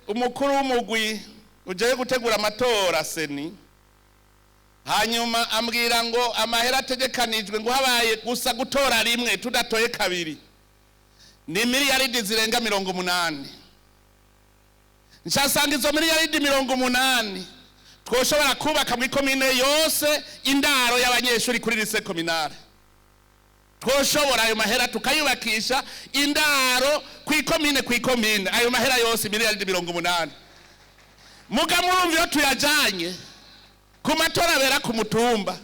Umukuru w'umugwi ujyayo gutegura amatora, CENI, hanyuma ambwira ngo amahera ategekanijwe ngo habaye gusa gutora rimwe tudatoye kabiri ni miliyaridi zirenga 80. Nshasanga izo miliyaridi 80 twoshobora kubaka mu ikomine yose indaro y'abanyeshuri kuri lycée communale. Twoshobora ayo mahera tukayubakisha indaro ku ikomine, ku ikomine, ayo mahera yose miliyaridi 80. Muga murumva, iyo tuyajanye ku matora abera ku mutumba,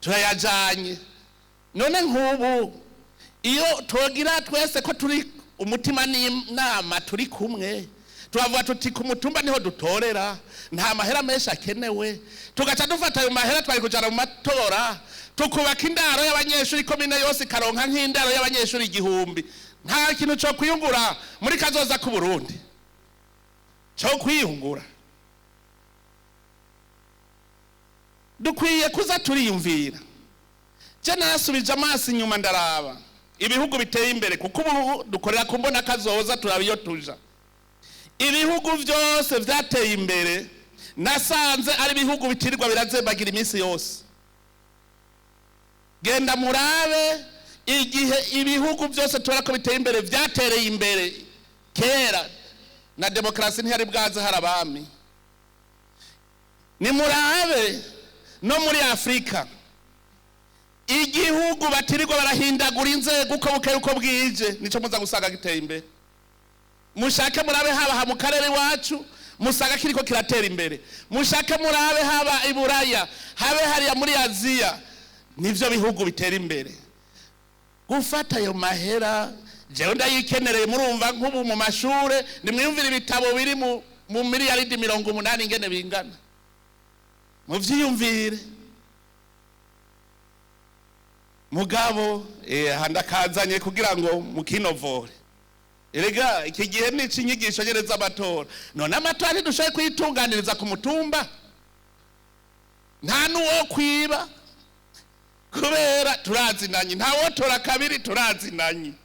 turayajanye. None nk'ubu iyo twogira twese ko turi umutima n'inama, turi kumwe, turavuga tuti ku mutumba niho dutorera, nta mahera menshi akenewe, tugaca dufata ayo mahera twari kujana mu matora, tukubaka indaro y'abanyeshuri, komine yose ikaronka nk'indaro y'abanyeshuri 1000, nta kintu co kwiyungura muri kazoza k'u Burundi? Co kwiyungura. Dukwiye kuza turiyumvira. Je nasubije amaso inyuma, ndaraba ibihugu biteye imbere, kuko ubu dukorera ku mbona kazoza, turaba iyo tuja. Ibihugu byose vyateye imbere nasanze ari ibihugu bitirirwa birazembagira iminsi yose. Genda murabe igihe ibihugu byose tubona ko biteye imbere vyatereye imbere kera, na demokarasi ntiyari bwaze, hari abami. Nimurabe no muri Afurika, igihugu batirirwa barahindagura inzego uko bukeye uko bwije, nico muza gusanga giteye imbere. Mushake murabe haba mu karere iwacu, musanga kiriko kiratera imbere. Mushake murabe haba i Buraya, habe hariya muri Aziya, nivyo bihugu bitera imbere. Gufata ayo mahera, jewe ndayikenereye. Murumva, nk'ubu mu mashure, nimwiyumvire ibitabo biri mu miliyaridi 80 ingene bingana, muvyiyumvire. Mugabo handakazanye kugira ngo mukinovore. Erega iki gihe ni icinyigisho nyene z'amatora. None amatora ntidushoboye kuyitunganiriza ku mutumba? Nta n'uwo kwiba kubera turazinanye, nta wotora kabiri, turazinanye.